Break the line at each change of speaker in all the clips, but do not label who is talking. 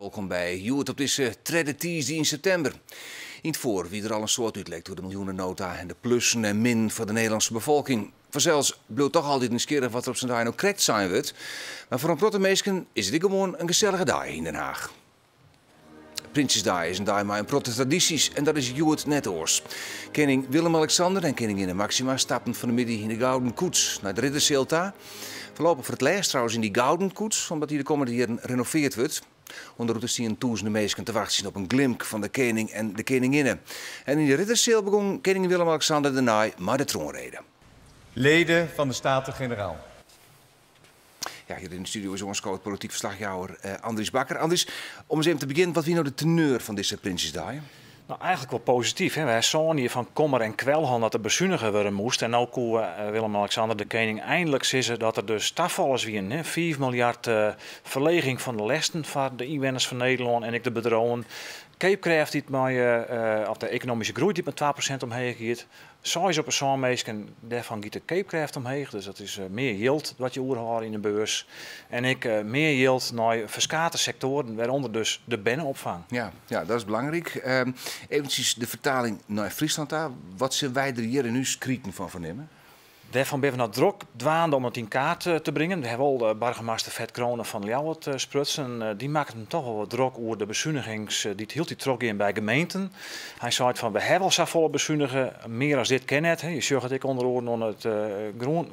Wolkom by Hjoed op dizze tredde tiisdei yn septimber. Yn it foar wie der al in soad útlekt oer de miljoenenota en de plussen en minnen foar de Nederlânske befolking. Fansels bliuwt toch altyd nijsgjirrich wat der op sa'n dei no krekt sein wurdt. Mar foar in protte minsken is it ek gewoan in gesellige dei yn Den Haag. Prinsjesdei is in dei mei in protte tradysjes en dat is hjoed net oars. Kening Willem-Alexander en keninginne Maxima stapten fan 'e middei yn de Gouden Koets nei de Ridderseal ta. Foarlopich foar it lêst trouwens yn dy Gouden Koets, omdat dy de kommende jierren renoveard wurdt. Oan de rûte stienen tûzenen minsken te wachtsjen op in glimk fan de kening en de keninginne. En yn de Ridderseal begûn kening Willem-Alexander dêrnei mei de troanrede.
Leden fan de Staten-Generaal.
Ja, hjir yn de studio is oanskood polityk ferslachjouwer Andries Bakker. Andries, om ris even te begjinnen, wat wie no de teneur fan dizze Prinsjesdei?
No, eigenlik wol posityf. Hè. Wy ha sân jier fan kommer en kwel hân dat der besunige wurde moast. En no koe Willem-Alexander de kening eindelijk sizze dat der dus tafallers wienen. Hè. 5 miljard ferleging fan de lesten foar de ynwenners fan Nederlân en ek de bedriuwen. Keapkrêft dy't mei, of de ekonomyske groei dy't mei 2% omheech giet. Seis op 'e sân minsken, dêrfan giet de keapkrêft omheech. Dus dat is mear jild wat je oerhâlde yn de beurs. En ek mear jild nei ferskate sektoaren, wêrûnder dus de berneopfang.
Ja, ja, dat is belangryk. Eventsjes de fertaling nei Fryslân ta. Wat sille wy der hjir yn ús kriten fan fernimme?
Dêrfan binne we noch drok dwaande om it yn kaart te bringen. We hawwe wol boargemaster Ferd Crone fan Ljouwert sprutsen. Dy makket him toch wol wat drok oer de besunigings dy't hieltyd trochgean by gemeenten. Hy seit fan we hawwe al safolle besunige, mear as dit kin net. Je sjogge it ek ûnder oaren oan it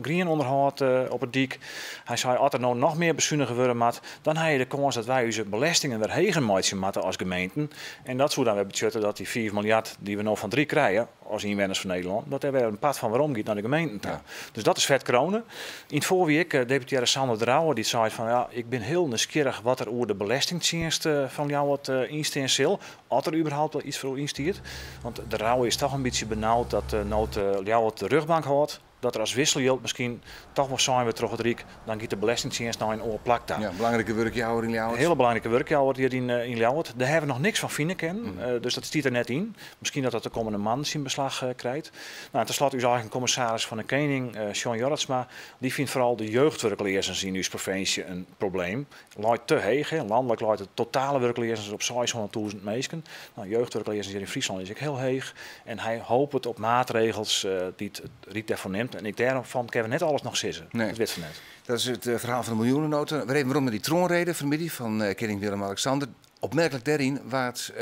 grienûnderhâld op 'e dyk. Hy sei as der no noch mear besunige wurde moat, dan ha je de kâns dat wy ús belestingen wer heger meitsje moatte as gemeenten. En dat soe dan wer betsjutte dat dy 5 miljard dy't we no fan it Ryk krije, as ynwenners fan Nederlân, dat dêr wer in part fan werom giet nei de gemeenten ta. Dus dat is Ferd Crone. Yn it foar wie ek deputearre Sander de Rouwe dy't sei fan ja, ik bin hiel nijsgjirrich wat der oer de belestingtsjinst fan Ljouwert ynstean sil, as der überhaupt al iets foar ynstiet. Want de Rouwe is toch in bytsje benaud dat no't Ljouwert de rjochtbank hâldt, dat der as wisseljild miskien toch wol sein wurdt troch it Ryk, dan giet de belestingtsjinst nei in oar plak ta.
Ja, belangrike wurkjouwer yn Ljouwert.
In hiele belangrike wurkjouwer hjir yn Ljouwert. Dêr hawwe we noch niks fan fine kinnen, dus dat stiet der net yn. Miskien dat dat de kommende moannen syn beslach krijt. No, en tenslotte ús eigen kommissaris fan de Kening, John Jorritsma, dy fynt foaral de jeugdwurkleazens yn ús provinsje in probleem. Leit te heech, hè. Lanlik leit de totale wurkleazens op 600.000 minsken. No, jeugdwurkleazens hjir yn Fryslân is ek hiel heech. En hy hopet op maatregels dy't it Ryk dêrfoar nimt. En ek dêrfan kinne we net alles noch sizze.
Nee.
Dat wit we net.
Dat is it ferhaal fan de miljoenenota. Wer even werom nei dy troanrede fan 'e middei fan kening Willem-Alexander. Opmerklik dêryn waard,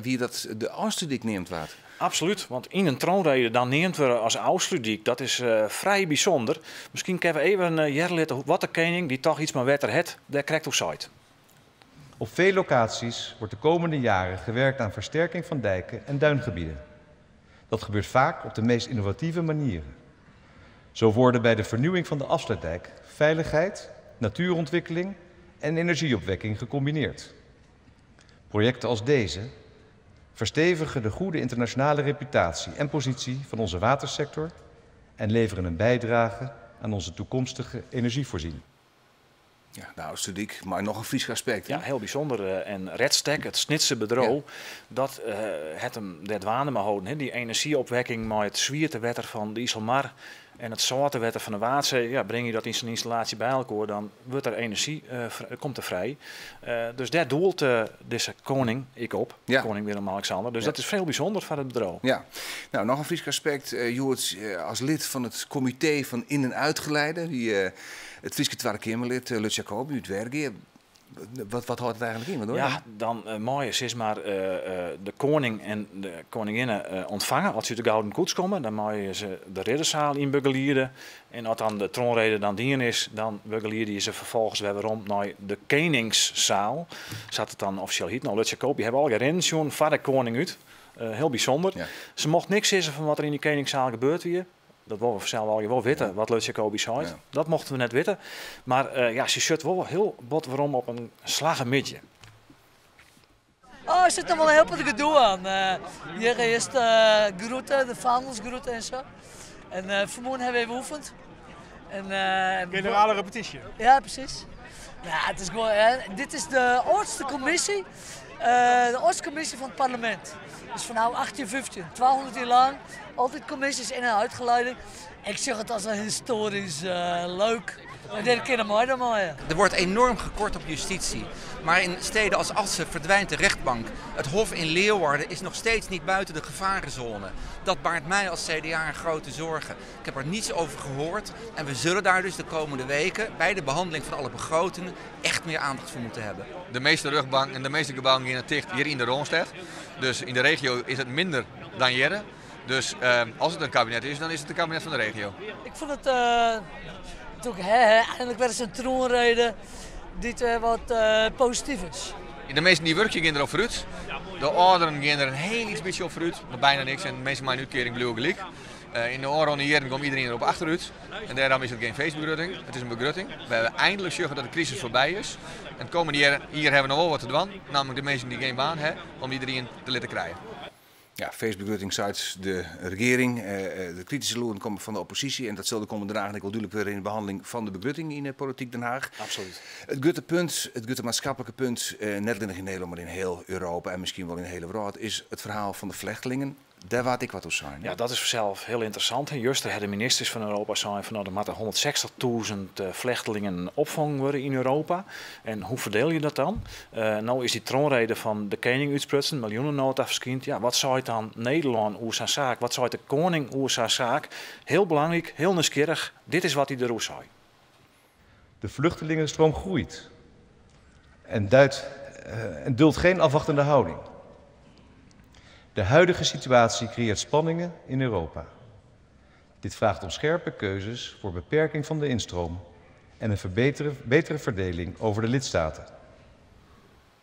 wie dat de Ofslútdyk neamd waard.
Absolút, want yn in troanrede dan neamd wurde as Ofslútdyk, dat is frij bysûnder. Miskien kinne we even hearre litte wat de kening, dy't toch iets mei wetter hat, dêr krekt oer seit.
Op veel locaties wordt de komende jaren gewerkt aan versterking van dijken en duingebieden. Dat gebeurt vaak op de meest innovatieve manieren. Zo worden bij de vernieuwing van de Afsluitdijk veiligheid, natuurontwikkeling en energieopwekking gecombineerd. Projecten als deze verstevigen de goede internationale reputatie en positie van onze watersector en leveren een bijdrage aan onze toekomstige energievoorziening.
Ja, nou, Studiek, mar noch in Frysk aspekt.
Ja, hiel bysûnder. En Redstek, it Snitser bedriuw, dat hat him dêr dwaande mei holden. Dy enerzjyopwekking mei it swiete wetter fan de Iselmar en it sâlte wetter fan de Waadsee, ja, bring je dat yn sa'n ynstallaasje by elkoar, dan wurdt der enerzjy, komt der frij. Dus dêr doelt dizze koning ek op, koning Willem-Alexander. Dus dat is hiel bysûnder foar it bedriuw.
Ja. Nou, noch in Frysk aspekt. Hjoed as lid fan it komitee fan in- en uitgeleide, wie it Fryske Twadde Keamerlid Lutz Jacobi út Wergea. Wat hâldt it eigenlik yn? Wat doar
Ja,
je?
dan meie sis mar de koning en de koninginne ûntfange as se út de Gouden Koets komme. Dan meie se de riddersaal yn begeliede. En as dan de troanrede dan dien is, dan begeliede je se ferfolgens wer werom nei de keningssaal, sa't it dan offisjeel hyt. No, Lutz Jacobi hawwe allegear rinnen sjoen foar de koning út. Hiel bysûnder. Se mocht niks sizze fan wat der yn dy keningssaal gebeurd wie. Dat wolle we fansels allegear wol witte, wat Lutz Jacobi seit. Dat mochten we net witte. Mar ja, se sjocht wol hiel bot werom op in slagge middei.
Oh, der sit noch wol in hiel protte gedoe oan. Hjir earst groete, de fandels groete en sa. En fanmoarn hawwe we even oefend. En,
Generale repetysje.
Ja, presys. Ja, it is gewoan, hè, dit is de âldste kommisje, de âldste kommisje fan it parlemint. Dus fanôf 1815, 200 jier lang, altyd kommisjes in- en uitgeleide. Ik sjoch it as in histoarysk leuk. Dêr kinne mei dan mei.
Er wordt enorm gekort op justitie. Maar in steden als Assen verdwijnt de rechtbank. Het Hof in Leeuwarden is nog steeds niet buiten de gevarenzone. Dat baart mij als CDA grote zorgen. Ik heb er niets over gehoord. En we zullen daar dus de komende weken bij de behandeling van alle begrotingen echt meer aandacht voor moeten hebben.
De meeste rjochtbanken en de meeste gebouwen gaan ticht hier in de Rânestêd. Dus in de regio is het minder dan hier. Dus als het een kabinet is, dan is het een kabinet van de regio.
Ik vond het natuurlijk, hè, hè, eindelijk werd eens een troonrede die wat positief is.
De meesten die werken gaan erop vooruit. De ouderen gaan er een heel iets beetje op vooruit, maar bijna niks. En de meesten mijn uitkering blijven gelijk. In de oorlog jaren komt iedereen erop achteruit. En daarom is het geen feestbegrutting, het is een begrutting. We hebben eindelijk zorgen dat de crisis voorbij is. En de komende jaren hier hebben we nog wel wat te doen, namelijk de mensen die geen baan hebben, om die erin te laten krijgen.
Ja, feestbegrutting uit de regering. De kritische loeren komen van de oppositie. En dat zal de komende dagen wel duidelijk weer in de behandeling van de begrutting in de politiek Den Haag.
Absoluut.
Het grutte punt, het grutte maatschappelijke punt, net alleen in Nederland, maar in heel Europa en misschien wel in de hele wereld, is het verhaal van de vluchtelingen. Daar waard ik wat op zijn.
Ja, dat is zelf heel interessant. Juist de ministers van Europa zijn van nou, er moeten 160.000 vluchtelingen opvangen worden in Europa. En hoe verdeel je dat dan? Nou is die troonrede van de koning uitsprutsen, miljoenennota verschijnt. Ja, wat zou het dan Nederland oer zijn zaak? Wat zou het de koning oer zijn zaak? Heel belangrijk, heel nieuwsgierig. Dit is wat hij erover zei.
De vluchtelingenstroom groeit en duldt geen afwachtende houding. De huidige situatie creëert spanningen in Europa. Dit vraagt om scherpe keuzes voor beperking van de instroom en een betere verdeling over de lidstaten.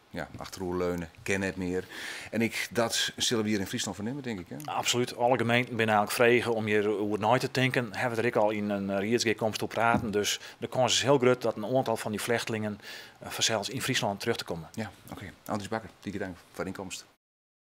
Ja, achteroverleunen, ken het meer. En dat zullen we hier in Friesland vernemen, denk ik. Hè?
Absoluut. Alle gemeenten binnen eigenlijk vregen om hier over het nooit te denken. Hebben we er ook al in een riedsgekomst op praten. Dus de kans is heel groot dat een aantal van die vluchtelingen vanzelfs in Friesland terug te komen.
Ja, oké. Okay. Andries Bakker, dikke dank voor de inkomst.